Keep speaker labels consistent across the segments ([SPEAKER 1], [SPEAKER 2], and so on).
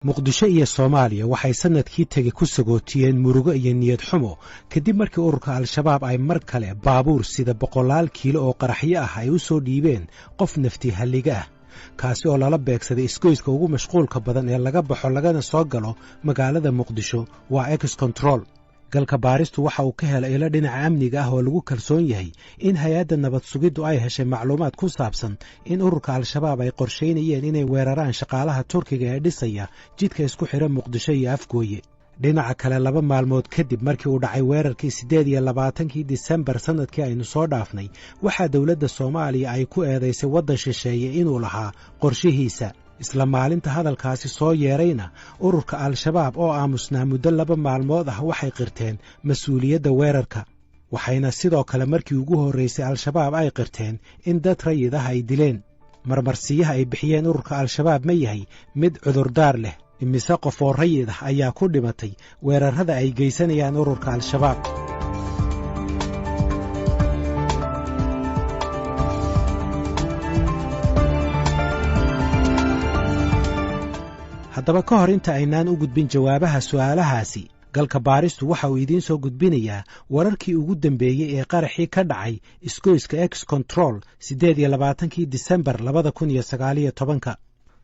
[SPEAKER 1] Muqdisho iyo Soomaaliya waxay sannadkii tegey ku sagootiyeen murugo iyo niyad xumo kadib markii ururka Al-Shabaab ay mar kale baabuur sida boqolaal kiilo oo qaraxyo ah ay u soo dhiibeen qof nafti halliga ah, kaasi oo lala beegsaday isgoyska ugu mashquulka badan ee laga baxo lagana soo galo magaalada Muqdisho, waa Ex Control. Galka Baaristu waxa uu ka helay ilo dhinaca amniga ah oo lagu kalsoon yahay in hay-adda nabad sugiddu ay heshay macluumaad ku saabsan in ururka Al-Shabaab ay qorshaynayeen inay weeraraan shaqaalaha Turkiga ee dhisaya jidka isku xidha Muqdisho iyo Afgooye. Dhinaca kale, 2 maalmood kadib markii uu dhacay weerarkii 28-kii Disembar sannadkii aynu soo dhaafnay, waxaa dowladda Soomaaliya ay ku eedaysay waddan shisheeye inuu lahaa qorshihiisa. Isla maalinta hadalkaasi soo yeerayna, ururka Al-Shabaab oo aamusnaa muddo 2 maalmood ah waxay qirteen mas-uuliyadda weerarka, waxayna sidoo kale markii ugu horraysay Al-Shabaab ay qirteen in dad rayid ah ay dileen. Marmarsiyaha ay bixiyeen ururka Al-Shabaab ma yahay mid cudurdaar leh? Imise qof oo rayid ah ayaa ku dhimatay weerarrada ay geysanayaan ururka Al-Shabaab? Haddaba, ka hor inta aynaan u gudbin jawaabaha su'aalahaasi, Galka Baaristu waxa uu idiin soo gudbinayaa wararkii ugu dambeeyey ee qaraxii ka dhacay isgoyska Ex Control 28-kii Disembar 2019-ka.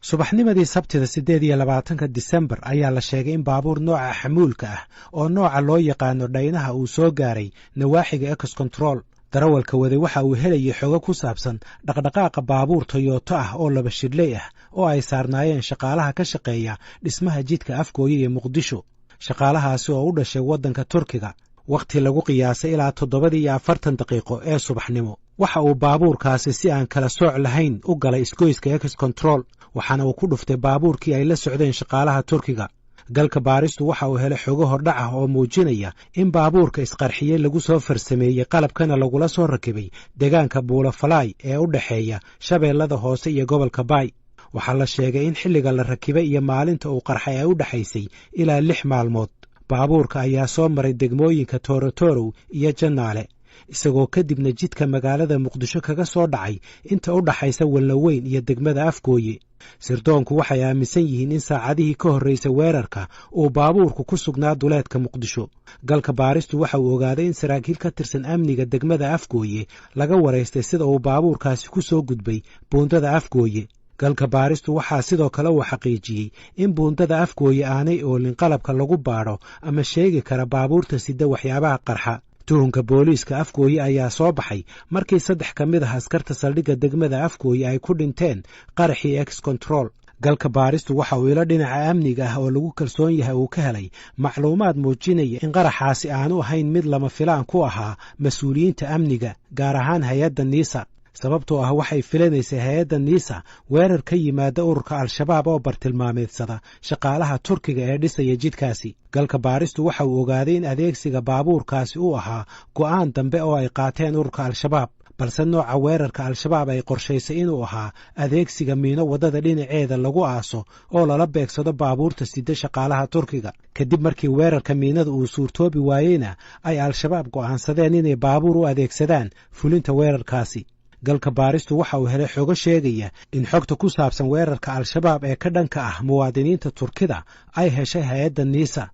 [SPEAKER 1] Subaxnimadii Sabtida 28-ka Disembar ayaa la sheegay in baabuur nooca xamuulka ah oo nooca loo yaqaano dhaynaha uu soo gaaray nawaaxiga Ex Control. Darawalka waday waxa uu helayay xogo ku saabsan dhaqdhaqaaqa baabuur Toyoto ah oo laba shidhley ah oo ay saarnaayeen shaqaalaha ka shaqeeya dhismaha jidka Afgooye iyo Muqdisho, shaqaalahaasi oo u dhashay waddanka Turkiga. Wakhti lagu qiyaasay ilaa 7:40 ee subaxnimo, waxa uu baabuurkaasi si aan kala sooc lahayn u galay isgoyska Ex Control, waxaana uu ku dhuftay baabuurkii ay la socdeen shaqaalaha Turkiga. Galka Baaristu waxa uu helay xogo hordhac ah oo muujinaya in baabuurka isqarxiyey lagu soo farsameeyey, qalabkana lagula soo rakibay deegaanka Buulafalaay ee u dhexeeya Shabeellada Hoose iyo gobolka Baay. Waxaa la sheegay in xilliga la rakibay iyo maalinta uu qarxay ay u dhexaysay ilaa 6 maalmood. Baabuurka ayaa soo maray degmooyinka Toorotorow iyo Jannaale, isagoo kadibna jidka magaalada Muqdisho kaga soo dhacay inta u dhaxaysa Wallaweyn iyo degmada Afgooye. Sirdoonku waxay aaminsan yihiin in saacadihii ka horraysay weerarka uu baabuurku ku sugnaa duleedka Muqdisho. Galka Baaristu waxa uu ogaaday in saraakiil ka tirsan amniga degmada Afgooye laga waraystay sida uu baabuurkaasi ku soo gudbay buundada Afgooye. Galka Baaristu waxaa sidoo kale uu xaqiijiyey in buundada Afgooye aanay oolin qalabka lagu baadho ama sheegi kara baabuurta sida waxyaabaha qarxa. Tuhunka booliiska Afgooye ayaa soo baxay markii saddex ka mid ah askarta saldhigga degmada Afgooye ay ku dhinteen qaraxii Ex Control. Galka Baaristu waxa uu ilo dhinaca amniga ah oo lagu kalsoon yahay uu ka helay macluumaad muujinaya in qaraxaasi aanu ahayn mid lama filaan ku ahaa mas-uuliyiinta amniga, gaar ahaan hay-adda NISA, sababtoo ah waxay filanaysay hay-adda NISA weerar ka yimaada ururka Al-Shabaab oo bartilmaameedsada shaqaalaha Turkiga ee dhisaya jidkaasi. Galka Baaristu waxa uu ogaaday in adeegsiga baabuurkaasi uu ahaa go'aan dambe oo ay qaateen ururka Al-Shabaab, balse nooca weerarka Al-Shabaab ay qorshaysay inuu ahaa adeegsiga miino waddada dhinaceeda lagu aaso oo lala beegsado baabuurta sida shaqaalaha Turkiga. Kadib markii weerarka miinada uu suurtoobi waayeyna, ay Al-Shabaab go'aansadeen inay baabuur u adeegsadaan fulinta weerarkaasi. Galka Baaristu waxa uu helay xogo sheegaya in xogta ku saabsan weerarka Al-Shabaab ee ka dhanka ah muwaadiniinta Turkida ay heshay hay-adda NISA,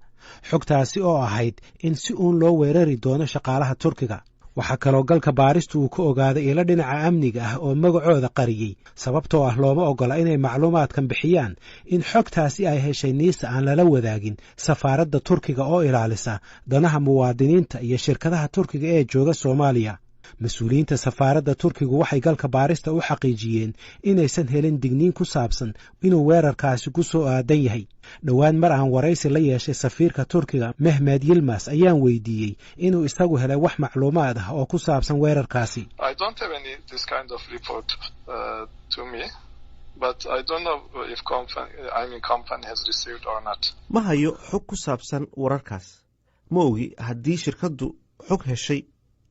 [SPEAKER 1] xogtaasi oo ahayd in si uun loo weerari doono shaqaalaha Turkiga. Waxaa kaloo Galka Baaristu uu ka ogaaday ilo dhinaca amniga ah oo magacooda qariyey, sababtoo ah looma oggola inay macluumaadkan bixiyaan, in xogtaasi ay heshay NISA aan lala wadaagin safaaradda Turkiga oo ilaalisa danaha muwaadiniinta iyo shirkadaha Turkiga ee jooga Soomaaliya. Mas-uuliyiinta safaaradda Turkigu waxay Galka Baarista u xaqiijiyeen inaysan helin digniin ku saabsan inuu weerarkaasi ku soo aadan yahay. Dhowaan mar aan waraysi la yeeshay safiirka Turkiga Mehmed Yilmas ayaan weydiiyey inuu isagu helay wax macluumaad ah oo ku saabsan weerarkaasi.
[SPEAKER 2] I don't have any this kind of report to me, but I don't know if company, I mean company has received or not.
[SPEAKER 3] Ma hayo xog ku saabsan wararkaas. Ma ogi haddii shirkaddu xog heshay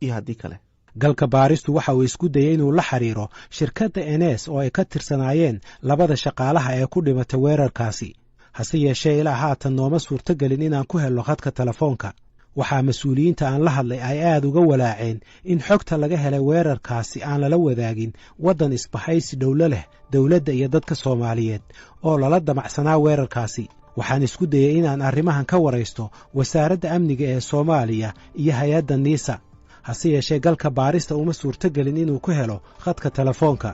[SPEAKER 3] iyo haddii kale.
[SPEAKER 1] Galka Baaristu waxa uu isku dayey inuu la xiriiro shirkadda Enes oo ay ka tirsanaayeen labada shaqaalaha ee ku dhimatay weerarkaasi, hase yeeshee ilaa haatan nooma suurtogelin inaan ku helno khadka telefoonka. Waxaa mas-uuliyiinta aan la hadlay ay aad uga walaaceen in xogta laga helay weerarkaasi aan lala wadaagin waddan isbahaysi dhowlo leh dowladda iyo dadka Soomaaliyeed oo lala damacsanaa weerarkaasi. Waxaan isku dayey inaan arrimahan ka waraysto wasaaradda amniga ee Soomaaliya iyo hay-adda NISA, hase yeeshee galka baarista uma suurtogelin inuu ku helo khadka telefoonka.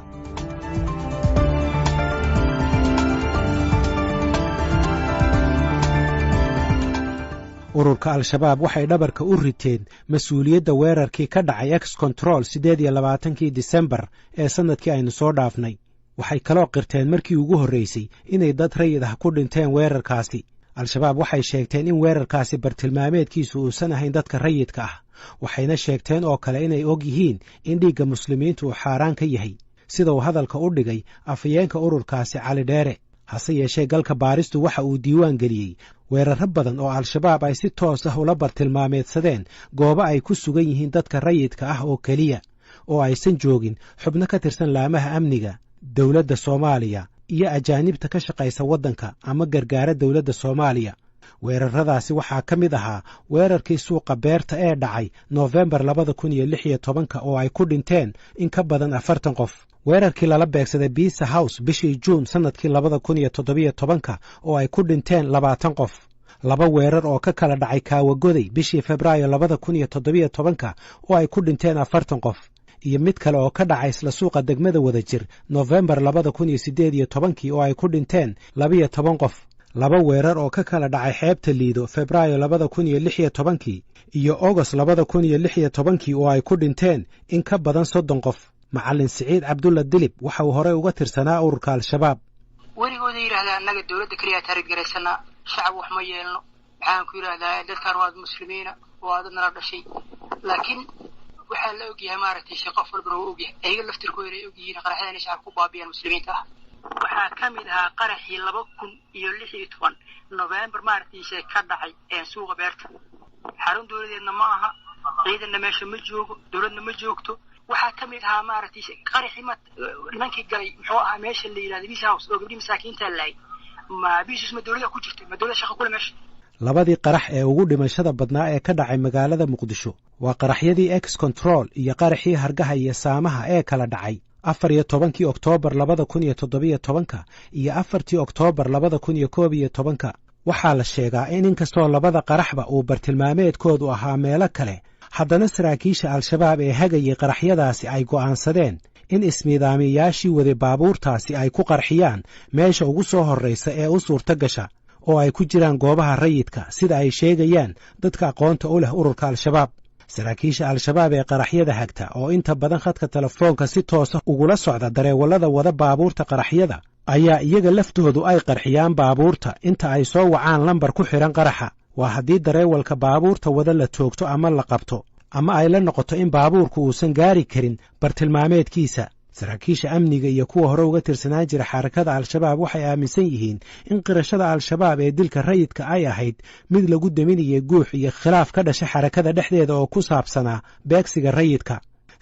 [SPEAKER 1] Ururka Al-Shabaab waxay dhabarka u riteen mas-uuliyadda weerarkii ka dhacay Ex Control 28-kii Disembar ee sannadkii aynu soo dhaafnay. Waxay kaloo qirteen markii ugu horraysay inay dad rayid ah ku dhinteen weerarkaasi. Al-Shabaab waxay sheegteen in weerarkaasi bartilmaameedkiisu uusan ahayn dadka rayidka ah, waxayna sheegteen oo kale inay og yihiin in dhiigga muslimiintu uu xaaraan ka yahay, sida uu hadalka u dhigay afhayeenka ururkaasi Cali Dheere. Hase yeeshee galka baaristu waxa uu diiwaan geliyey weerarro badan oo Al-Shabaab ay si toos ah ula bartilmaameedsadeen goobo ay ku sugan yihiin dadka rayidka ah oo keliya, oo aysan joogin xubno ka tirsan laamaha amniga dowladda Soomaaliya iyo ajaanibta ka shaqaysa waddanka ama gargaara dowladda Soomaaliya. Weerarradaasi waxaa ka mid ahaa weerarkii suuqa beerta ee dhacay Noofembar 2016-ka oo ay ku dhinteen in ka badan 40 qof, weerarkii lala beegsaday Biisa House bishii Juun sannadkii 2017-ka oo ay ku dhinteen 20 qof, laba weerar oo ka kala dhacay Kaawagoday bishii Febraayo 2017-ka oo ay ku dhinteen 40 qof, iyo mid kale oo ka dhacay isla suuqa degmada Wadajir Noofembar 2018-kii oo ay ku dhinteen 12 qof, laba weerar oo ka kala dhacay xeebta Liido Febraayo 2016-kii iyo Ogost 2016-kii oo ay ku dhinteen in ka badan 30 qof. Macallin Siciid Cabdulla Dilib waxa uu horey uga tirsanaa ururka Al-Shabaab.
[SPEAKER 4] Weligooda yidhahdaa annaga dowladda keliya taariggaraysanaa, shacab wax ma yeelno, maxaan ku yidhahdaa, dadkan waa muslimiina, waa dad nala dhashay. Laakiin waxaa la ogyahay, maaragtay, shee qof walbana wuu ogyahay, ayaga laftirkooda ay ogyihiin qaraxyada inay shacabka ku baabiyaan muslimiinta ah. Waxaa ka mid ahaa qaraxii 2016 November, maaragtay, shee ka dhacay ee suuqa beerta. Xarun dowladeedna ma aha, ciidanna meesha ma joogo, dowladna ma joogto. Waxaa ka mid ahaa, maaragtay, qaraxii ma nimankii galay, muxuu ahaa, meesha la yidhahda Peace House oo gabdhii masaakiinta laayay. Ma Peace House ma dowladda ku jirtay? Ma dowladda shaqa kule meesha?
[SPEAKER 1] Labadii qarax ee ugu dhimashada badnaa ee ka dhacay magaalada Muqdisho waa qaraxyadii Ex Control iyo qaraxii hargaha iyo saamaha ee kala dhacay 14-kii Oktoobar 2017-ka iyo 4-tii Oktoobar 2011-ka. Waxaa la sheegaa in inkastoo labada qaraxba uu bartilmaameedkoodu ahaa meelo kale, haddana saraakiisha Al-Shabaab ee hagayay qaraxyadaasi ay go'aansadeen in ismiidaamiyayaashii waday baabuurtaasi ay ku qarxiyaan meesha ugu soo horraysa ee u suurto gasha, oo ay ku jiraan goobaha rayidka, sida ay sheegayaan dadka aqoonta u leh ururka Al-Shabaab. Saraakiisha Al-Shabaab ee qaraxyada hagta oo inta badan khadka telefoonka si toosa ugula socda dareewallada wada baabuurta qaraxyada ayaa iyaga laftoodu ay qarxiyaan baabuurta inta ay soo wacaan lambar ku xidhan qaraxa. Waa haddii dareewalka baabuurta wada la toogto ama la qabto ama ay la noqoto in baabuurku uusan gaari karin bartilmaameedkiisa. Saraakiisha amniga iyo kuwa hore uga tirsanaan jira xarakada Al-Shabaab waxay aaminsan yihiin in qirashada Al-Shabaab ee dilka rayidka ay ahayd mid lagu deminayay guux iyo khilaaf ka dhashay xarakada dhexdeeda oo ku saabsanaa beegsiga rayidka.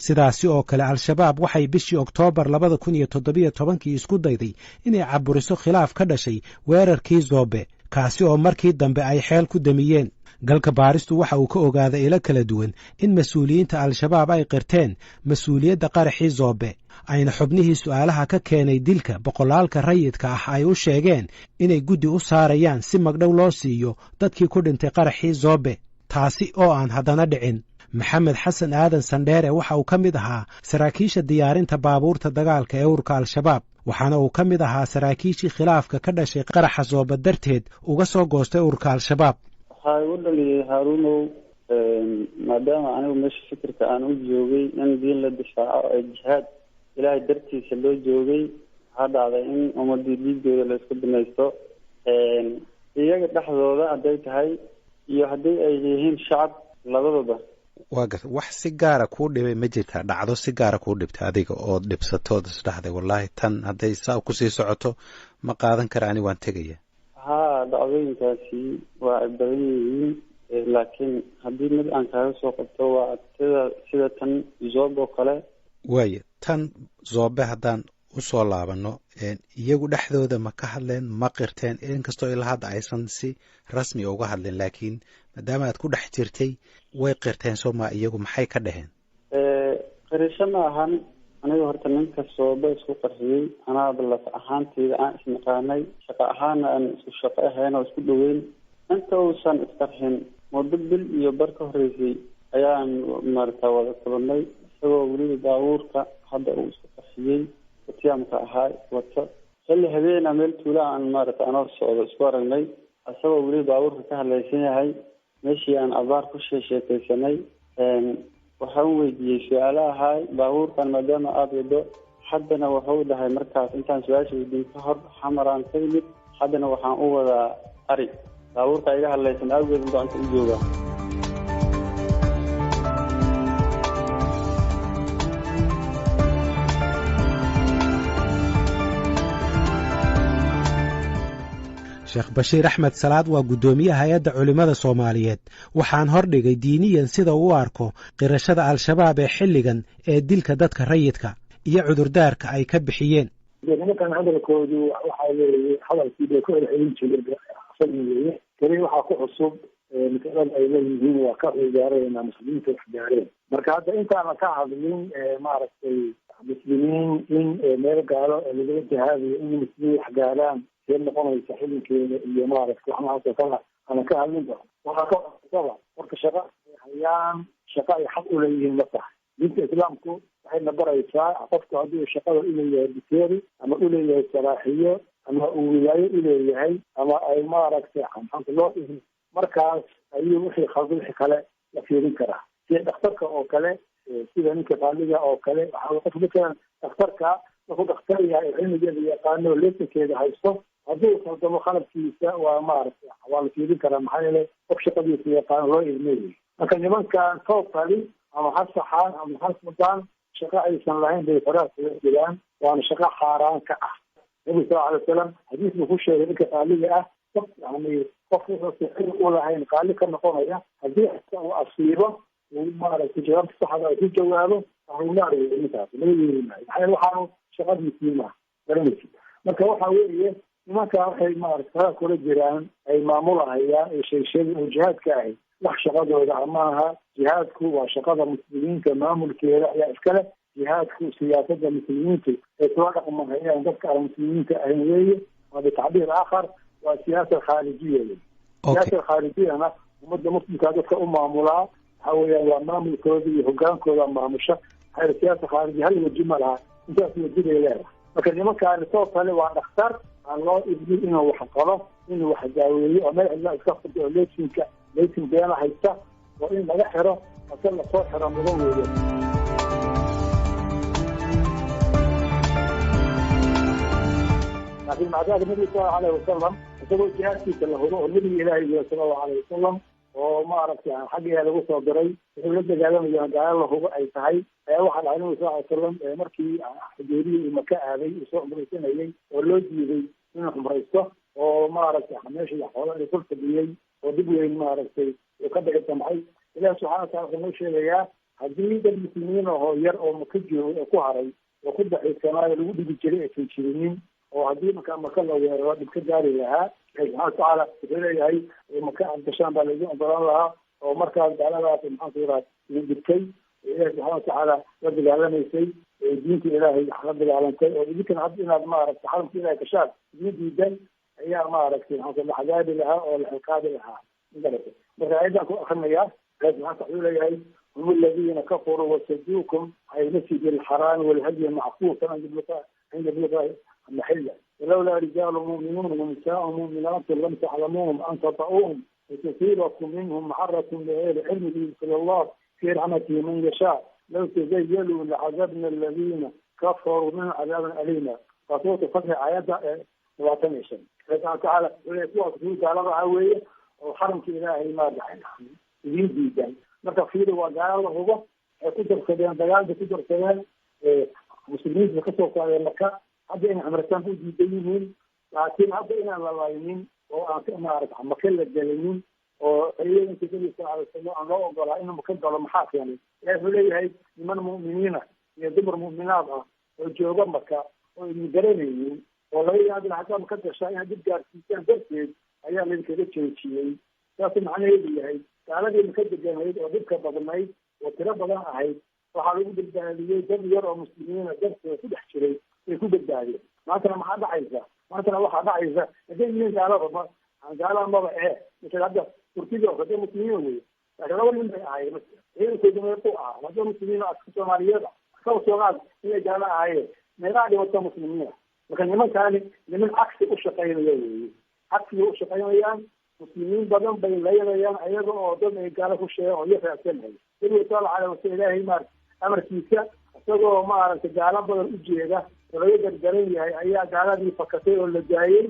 [SPEAKER 1] Sidaasi oo kale Al-Shabaab waxay bishii Oktoobar 2017-kii isku dayday inay caburiso khilaaf ka dhashay weerarkii Zoobe, kaasi oo markii dambe ay xeel ku damiyeen. Galka baaristu waxa uu ka ogaaday ilo kala duwan in mas-uuliyiinta Al-Shabaab ay qirteen mas-uuliyadda qaraxii Zoobe, ayna xubnihii su'aalaha ka keenay dilka boqolaalka rayidka ah ay u sheegeen inay guddi u saarayaan si magdhow loo siiyo dadkii ku dhintay qaraxii Zoobe, taasi oo aan haddana dhicin. Maxamed Xasan Aadan Sandheere waxa uu ka mid ahaa saraakiisha diyaarinta baabuurta dagaalka ee ururka Al-Shabaab, waxaana uu ka mid ahaa saraakiishii khilaafka ka dhashay qaraxa Zoobe darteed uga soo goostay ururka Al-Shabaab.
[SPEAKER 5] Waxaa igu dhaliyay, Haaruunow, maadaama anigu meesha fikirka aan u joogay in diin la difaaco ee jihaad Ilaahay dartiisa loo joogay, waxaa dhacday in ummadii dhiigooda la isku binaysto, iyaga dhexdooda hadday tahay iyo haddii ay yihiin shacab labadaba.
[SPEAKER 6] Waa garta. Wax si gaara kuu dhibay ma jirtaa? Dhacdo si gaara kuu dhibtay adiga ood dhibsatood isdhahday, "Wallaahi tan hadday saa kusii socoto ma qaadan kara, ani waan tegaya"?
[SPEAKER 5] Haa, dhacdooyinkaasi waa ay badan yihiin, laakiin haddii mid aan kaaga soo qabto waa sida tan Zoob oo kale.
[SPEAKER 6] Waaya, tan Zoobe haddaan usoo laabano, iyagu dhexdooda ma ka hadleen? Ma qirteen, inkastoo ilaa hadda aysan si rasmi uga hadlin, laakiin maadaama aad ku dhex jirtay, way qirteen soo ma? Iyagu maxay ka dhaheen?
[SPEAKER 5] Qirisho ma ahan. Aniga horta ninka Sooba isku qarxiyey anaaba laf ahaanteyda aan isnaqaanay, shaqo ahaana aan isku shaqo ahayn oo isku dhoweyn. Inta uusan isqarxin muddo bil iyo bar ka horreysay ayaan maarata wada kulanay, isagoo weliba baabuurka hadda uu isku qarxiyey watiyaamka ahaa wato. Xilli habeena meel tuula aan maarata anoo socdo isku aragnay, isagoo weliba baabuurka ka hadlaysan yahay. Meeshii aan abaar ku sheekeysanay, waxaan weydiiyey su-aalo ahaay baabuurkan maadaama aada wado. Haddana wuxuu dhahay markaas intaan su-aasha weydiin ka hor, xamaraan ka yimid, haddana waxaan u wadaa ari, baabuurka iga hadlaysan awgeed gacanta u joogaa.
[SPEAKER 1] Sheekh Bashiir Axmed Salaad waa guddoomiyaha hay-adda culimmada Soomaaliyeed. Waxaan hordhigay diiniyan sida uu u arko qirashada Al-Shabaab ee xilligan ee dilka dadka rayidka iyo cudurdaarka ay ka bixiyeen.
[SPEAKER 7] Nimankan hadalkoodu waxa weeye hadalkii bay ku celcelin jireen asagii weeye. Keli waxaa ku cusub masalada ay leeyihiin waa ka cudurdaarayna muslimiinta wax gaareen. Marka hadda intaana ka hadlin maaragtay muslimiin in meel gaalo lagula jihaadayo in muslimiin wax gaaraan see noqonaysa xilinkeeda iyo maaragtay wax noocaas oo kale ana ka hadlinba. Waxaa ka cusaba horta shaqa ay hayaan, shaqa ay xaq uleeyihiin ma tahay. Diinta islaamku waxay na baraysaa qofku hadduu shaqada uleeyahay biteeri ama uleeyahay saraaxiyo ama uu wilaayo uleeyahay ama ay maaragtay xanta loo markaas ayuu wixii khaldan wixii kale la fiirin karaa, sida dhakhtarka oo kale, sida ninka qaaliga oo kale. Waxaa qofku matalan dhakhtarka markuu dhakhtar yahay oo cilmigeeda yaqaano leesankeeda haysto, hadduu khaldamo khaladkiisa waa maaragtay waa la fiirin karaa, maxaa yeelay qof shaqadiisa yaqaano loo ilmeeyay. Marka nimankan totally ama ha saxaan ama ha sudaan, shaqo aysan lahayn bay faraha kula jiraan, waana shaqo xaaraan ka ah. Nabigu sal alay wasalam xadiis buu ku sheegay ninka qaaliga ah, qof yani qof wuxuusa xil u lahayn qaali ka noqonaya, haddii xataa uu asiibo uu maaragtay jawaabta saxda ay ku jawaabo, ahlunaar wey ninkaas, laga yeeli maayo, maxaa yeele waxaanu shaqadiisii maaha garanaysid. Marka waxa weeye nimanka waxay maaragtay faraha kula jiraan ay maamulahayaan ee sheegsheegay oo jihaadka ahi wax shaqadooda maaha. Jihaadku waa shaqada muslimiinta, maamulkeeda ayaa iskale. Jihaadku siyaasada muslimiintu ay kula dhaqmahayaan dadka aan muslimiinta ahayn weeye, waa bitacbiir aakhar waa siyaasa khaarijiya wey. Siyaasa khaarijiyana ummadda muslimka dadka u maamulaa waxa weeyaan waa maamulkooda iyo hogaankooda maamusha. Maxaa yeele siyaasa khaarijiya hal weji ma laha, intaas weji bay leedahay. Marka nimankaani soo kale waa dhakhtar aan loo idmin inuu wax qalo, inuu wax daaweeyo, oo meel cidla iska furto oo leesinka leysin beena haysta, oo in laga xiro ase lasoo xiro mudan weeye. Laakiin maadaama nabiga sal allahu alayhi wasalam isagoo jihaadkiisa la hubo oo nabiga ilaahay yihi sala allahu alayhi wasalam oo maaragtay xaggeeda lagu soo diray wuxuu la dagaalamayaa gaalo la hubo ay tahay, ayaa waxaa dhacay nabiga sal ly salam markii Xudaybiya uu Maka aaday uu soo cumraysanayay oo loo diiday inuu cumraysto oo maaragtay meesha xoola kul fadhiyey oo dhib weyn maaragtay uu ka dhici damcay. Ilaah subxana watacala wuxuu noo sheegayaa haddii dad muslimiin ahoo yar oo Maka joogay oo ku haray oo ku daxiisanaayo lagu dhigi jiray aysan jirinin, oo haddii markaa Maka la weeraro dhib ka gaari lahaa, ilahi subxana watacaala wuxuu leeyahay Maka aad gashaan baa laidin ogolaan lahaa, oo markaas gaaladaas maxaanku yiraha idin dhibtay oo ilahi subxana watacaala la dagaalamaysay oo diinta ilaahay la dagaalantay oo idinkana hadda inaad maaragtay xaramka ilahay gashaan idin diidan ayaa maaragtay maxaa la cadaabi lahaa oo la ciqaabi lahaa. Magarata marka ayadaan ku akrinayaa ilahi subxana wataala wuxuu leeyahay hum aladiina kafaruu wasaduukum can ilmasjidi alxaraami walhadyi macfuufan cinda buluqi maxila walowlaa rijaalu mu'minuun wanisaau mu'minaatu lam taclamuuhum an tata'uuhum litusiibakum minhum maxaratun bigayri cilmin liyudkhila allah fii raxmatihi man yashaa law tazayaluu lacadabna aladiina kafaruu minhum cadaaban aliima. Waa suuratu Fatxi aayadda 25. Ilahi subxana watacaala wuxuu leeyahay kuwaas kuwi gaalada ah weeye oo xaramka ilaahay maaragtay idiin diidan. Marka fiiri waa gaalo la hubo, waxay ku darsadeen dagaalbay ku darsadeen, muslimiinta kasoo qaadeen Maka, hadda inay cumritaan u diidan yihiin, laakiin hadda inaan la laynin oo aan maarata Maka la gelinin oo ciidanka nabiga sal alay wasalam aan loo ogolaa inuu Maka galo maxaa keenay? Ilahi wuxuu leeyahay niman mu'miniina iyo dumar mu'minaad ah oo jooga Maka oo idin garanaynin oo laga yaabo haddaa Maka gashaa inaad dib gaarsiisaan darteed ayaa laydinkaga joojiyey. Saasuu macnaheedu yahay gaaladii Maka deganayd oo dhibka badnayd oo tiro badan ahayd Waxaa lagu badbaadiyey dad yar oo muslimiina dartooda ku dhex jiray bay ku badbaadiyeen. Maantana maxaa dhacaysa? Maantana waxaa dhacaysa hadday yihiin gaalaba, gaala maba ee masala hadda Turkida oo kale muslimiin wey, laakiin laba nin bay ahaayeen, ciidankooda meequu ahaa? Hadda muslimiin aska Soomaaliyeed kaba sooqaad inay gaala ahaayeen, meeqaa dhibata muslimiina? Marka nimankaani niman cagsi u shaqaynaya weeye, cagsigay u shaqaynayaan. Muslimiin badan bay laynayaan ayaga oo dad ay gaalo ku sheegan oo iyo raadsanaya. Nabiga sal alay wasal Ilaahay maarata amarkiisa, isagoo maaragtay gaalo badan u jeeda oo laga gargaran yahay, ayaa gaaladii fakatay oo la daayey,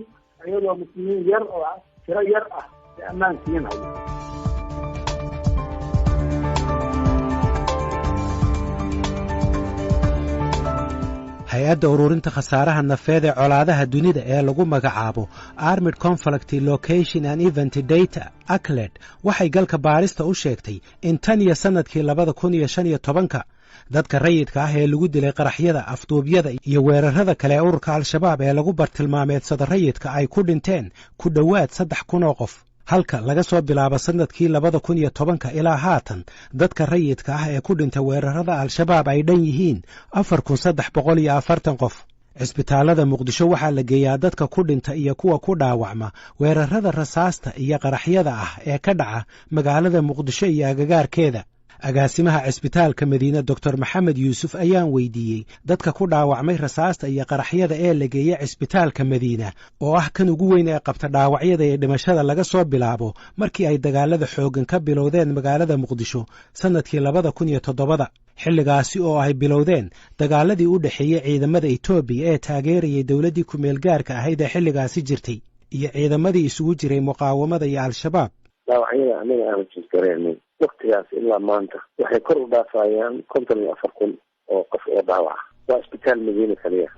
[SPEAKER 7] iyadoo muslimiin yar oo tiro yar ah ee ammaan siinhayo.
[SPEAKER 1] Hay-adda ururinta khasaaraha nafeed ee colaadaha dunida ee lagu magacaabo Armed Conflict Location and Event Data, ACLED, waxay galka baarista u sheegtay in tan iyo sannadkii 2015-ka dadka rayidka ah ee lagu dilay qaraxyada, afduubyada iyo weerarada kale ee ururka Al-Shabaab ee lagu bartilmaameedsada rayidka ay ku dhinteen ku dhowaad 3000 oo qof, halka laga soo bilaabo sannadkii 2010-ka ilaa haatan dadka rayidka ah ee ku dhintay weerarada Al-Shabaab ay dhan yihiin 4340 qof. Cisbitaalada Muqdisho waxaa la geeyaa dadka ku dhinta iyo kuwa ku dhaawacma weerarada rasaasta iyo qaraxyada ah ee ka dhaca magaalada Muqdisho iyo agagaarkeeda. Agaasimaha cisbitaalka Madiine, Doctor Maxamed Yuusuf, ayaan weydiiyey dadka ku dhaawacmay rasaasta iyo qaraxyada ee la geeya cisbitaalka Madiina, oo ah kan ugu weyn ee qabta dhaawacyada iyo dhimashada, laga soo bilaabo markii ay dagaalada xooggan ka bilowdeen magaalada Muqdisho sannadkii 2007-da, xilligaasi oo ay bilowdeen dagaaladii u dhexeeyey ciidamada Etoobiya ee taageerayay dowladdii ku-meelgaarka ahayd ee xilligaasi jirtay iyo ciidamadii isugu jiray muqaawamada iyo Al-Shabaab.
[SPEAKER 8] Dhaawacyada anaga aanu jirgareynay waktigaas ilaa maanta waxay kor u dhaafayaan 54,000 oo qof oo dhaawaca. Waa isbitaal Madiina kaliya.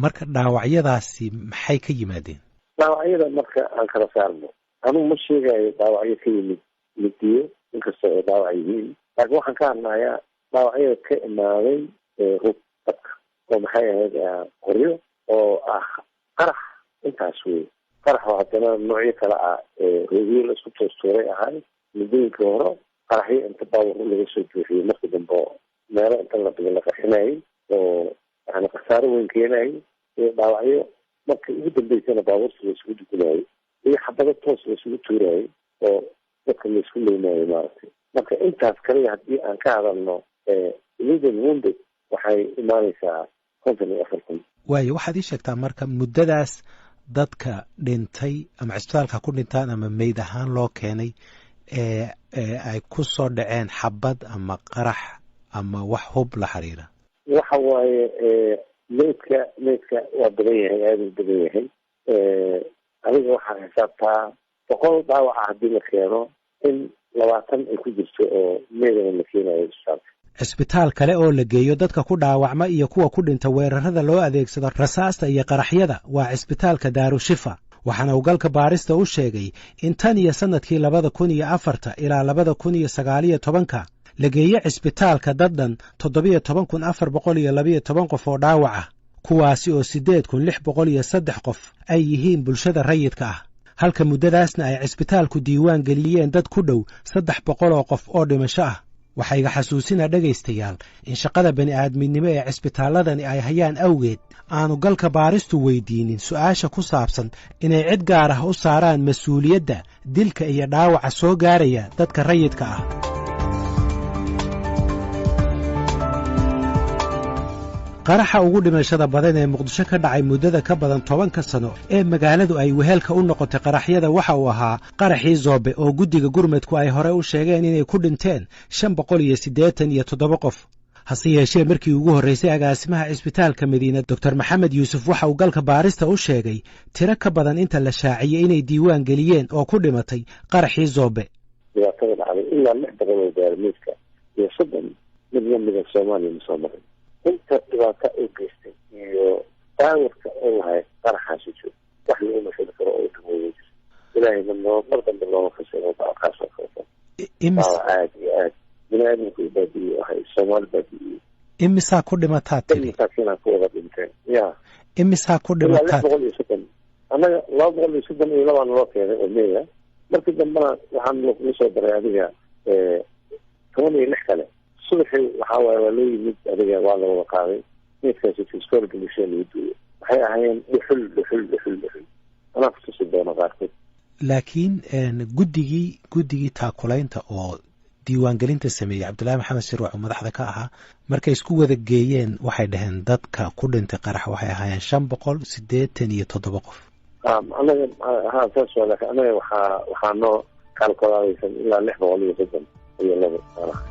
[SPEAKER 1] Marka dhaawacyadaasi maxay ka yimaadeen?
[SPEAKER 8] Dhaawacyada marka aan kala saarno, anugu ma sheegayo dhaawacyo ka yimid midiyo, inkastoo ay dhaawac yihiin, laakiin waxaan ka hadlayaa dhaawacyada ka imaaday rug dabka oo maxay ahayd qoryo oo ah qarax. Intaas wey, qarax oo haddana noocyo kale ah, roogyo la isku toostuuray ahay muddooyinkii hore, qaraxyo inta baawur laga soo buuxiyey markii dambe meelo inta la dhigo la qarxinayay oo yani khasaaro weyn keenayay, iyo dhaawacyo markii ugu dambeysana baabuurta la isugu dugunayay iyo xabado toos la isugu tuurayay oo dadka la isku leynayay maaragtay. Marka intaas kaliya haddii aan ka hadalno eleven wounded, waxay imaanaysaa 54,000.
[SPEAKER 1] Waayo, waxaad ii sheegtaa marka muddadaas dadka dhintay ama cisbitaalka ku dhintaan ama meyd ahaan loo keenay ee ay ku soo dhaceen xabad ama qarax ama wax hub la xiriira.
[SPEAKER 8] Waxa waaye meydka waa badan yahay, aada u badan yahay. Adiga waxaa xisaabtaa 100 dhaawaca haddii la keeno in 20 ay ku jirto oo meydana la keenayo isbitaalka.
[SPEAKER 1] Cisbitaal kale oo la geeyo dadka ku dhaawacma iyo kuwa ku dhinta weerarada loo adeegsado rasaasta iyo qaraxyada waa cisbitaalka Daarushifa, waxaana uu galka baarista u sheegay in tan iyo sannadkii 2004-ta ilaa 2019-ka la geeyo cisbitaalka dad dhan 17,412 qof oo dhaawac ah, kuwaasi oo 8603 qof ay yihiin bulshada rayidka ah, halka muddadaasna ay cisbitaalku diiwaan geliyeen dad ku dhow 300 oo qof oo dhimasho ah. Waxaa iga xasuusinaa dhegaystayaal in shaqada bani'aadminimo ee cisbitaalladani ay hayaan awgeed aanu galka baaristu weydiinin su'aasha ku saabsan inay cid gaar ah u saaraan mas-uuliyadda dilka iyo dhaawaca soo gaaraya dadka rayidka ah. Qaraxa ugu dhimashada badan ee Muqdisho ka dhacay muddada ka badan 10-ka sano ee magaaladu ay wehelka u noqotay qaraxyada waxa uu ahaa qaraxii Zoobe, oo guddiga gurmadku ay hore u sheegeen inay ku dhinteen 587 qof. Hase yeeshee markii ugu horraysay agaasimaha cisbitaalka Madiina, Doctor Maxamed Yuusuf, waxa uu galka baarista u sheegay tiro ka badan inta la shaaciyey inay diiwaan geliyeen oo ku dhimatay qaraxii Zoobe.
[SPEAKER 8] Dhibaatada dhacday ilaa 600 oo gaarmeedka iyo 30 mid lamida Soomaaliya ma soo maray inta dhibaato u geystay iyo daawirka u lahayd qaraxaasi jiro wax lagu mashuli karo oo dhimooyin jirta. Ilaahayna noo mar dambe looma fasiro kaas oo kaleto. Dhaawac aada iyo aad bini aadamka u baabi'iyey ahay, Soomaali baabi'iyey.
[SPEAKER 1] Imisaa ku dhimataa tiri?
[SPEAKER 8] Masaakiinaa ku wada dhinteen ya.
[SPEAKER 1] Imisaa ku
[SPEAKER 8] ilaa lix
[SPEAKER 1] dhimataa?
[SPEAKER 8] 130. Annaga 232 loo keenay oo meya, markii dambena waxaan lagu soo daray adiga 16 kale. Subaxii waxaa waaye waa loo yimid, adiga waa la wada qaaday meydkaasi iskoolka bulshada lagu duuyo. Waxay ahaayeen dhuxul, dhuxul, dhuxul, dhuxul. Anaa kutusi doono qaarkood.
[SPEAKER 1] Laakiin guddigii taakulaynta oo diiwaangelinta sameeyey, Cabdullaahi Maxamed Shirwac oo madaxda ka ahaa, markay isku wada geeyeen waxay dhaheen dadka ku dhintay qarax waxay ahaayeen 587 qof.
[SPEAKER 8] Anaga ha, saas waa, laakiin anaga waxaa noo kaalkolaadaysan ilaa 632 meelaha.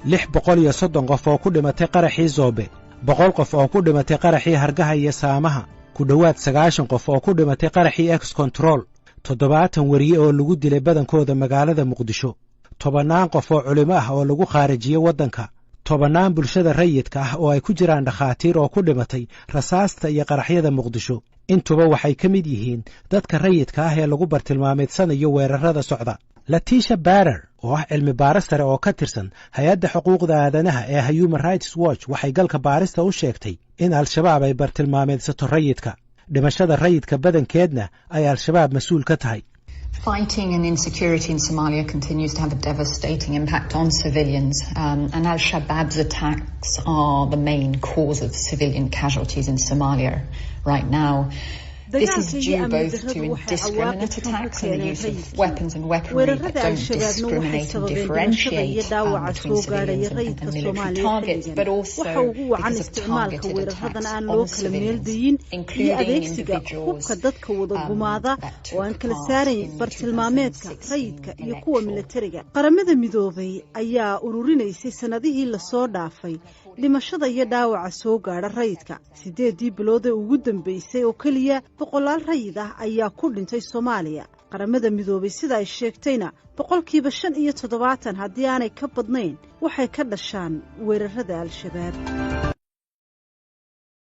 [SPEAKER 1] 630 qof oo ku dhimatay qaraxii Zoobe, 100 qof oo ku dhimatay qaraxii Hargaha iyo Saamaha, ku dhowaad 90 qof oo ku dhimatay qaraxii Ex Control, 70 weriye oo lagu dilay badankooda magaalada Muqdisho, tobannaan qof oo culimo ah oo lagu khaarijiyey waddanka, tobannaan bulshada rayidka ah oo ay ku jiraan dhakhaatiir oo ku dhimatay rasaasta iyo qaraxyada Muqdisho, intuba waxay ka mid yihiin dadka rayidka ah ee lagu bartilmaameedsanayo weerarada socda. Letitia Barer oo ah cilmi baaris sare oo ka tirsan hay-adda xuquuqda aadanaha ee Human Rights Watch waxay galka baarista u sheegtay in Al-Shabaab ay bartilmaameedsato rayidka, dhimashada rayidka badankeedna ay Al-Shabaab mas-uul ka tahay.
[SPEAKER 9] Fighting and insecurity in Somalia continues to have a devastating impact on civilians, and Al Shabaab's attacks are the main cause of civilian casualties in Somalia right now. This is
[SPEAKER 10] Dagaalka iyo
[SPEAKER 9] due
[SPEAKER 10] amni
[SPEAKER 9] both to
[SPEAKER 10] darradu waxay
[SPEAKER 9] indiscriminate
[SPEAKER 10] cawaaqib xun ku
[SPEAKER 9] attacks and the
[SPEAKER 10] keeneen
[SPEAKER 9] use of
[SPEAKER 10] rayidkii.
[SPEAKER 9] weapons and weaponry that
[SPEAKER 10] Weerarada
[SPEAKER 9] don't
[SPEAKER 10] Al-Shabaabna waxay
[SPEAKER 9] discriminate and
[SPEAKER 10] sababeen dhimashada iyo
[SPEAKER 9] differentiate
[SPEAKER 10] dhaawaca
[SPEAKER 9] between
[SPEAKER 10] soo gaadhaya
[SPEAKER 9] civilians and
[SPEAKER 10] rayidka
[SPEAKER 9] military
[SPEAKER 10] Soomaaliya
[SPEAKER 9] targets,
[SPEAKER 10] xilligan.
[SPEAKER 9] but
[SPEAKER 10] Waxa
[SPEAKER 9] also
[SPEAKER 10] ugu wacan
[SPEAKER 9] because of
[SPEAKER 10] isticmaalka
[SPEAKER 9] targeted
[SPEAKER 10] weeraradan
[SPEAKER 9] attacks
[SPEAKER 10] aan
[SPEAKER 9] on
[SPEAKER 10] loo kala
[SPEAKER 9] civilians,
[SPEAKER 10] meeldayin iyo
[SPEAKER 9] including
[SPEAKER 10] adeegsiga
[SPEAKER 9] individuals
[SPEAKER 10] hubka dadka wada gumaada
[SPEAKER 9] that
[SPEAKER 10] oo aan
[SPEAKER 9] took
[SPEAKER 10] kala
[SPEAKER 9] part
[SPEAKER 10] saarayn
[SPEAKER 9] in the
[SPEAKER 10] bartilmaameedka
[SPEAKER 9] 2016
[SPEAKER 10] rayidka iyo kuwa
[SPEAKER 9] electoral
[SPEAKER 10] militariga. Qaramada Midoobay ayaa ururinaysay sannadihii lasoo dhaafay dhimashada iyo dhaawaca soo gaadha rayidka. 8-dii bilood ee ugu dambeysay oo keliya boqolaal rayid ah ayaa ku dhintay Soomaaliya. Qaramada Midoobay sida ay sheegtayna, 75% haddii aanay ka badnayn waxay ka dhashaan weerarada Al-Shabaab.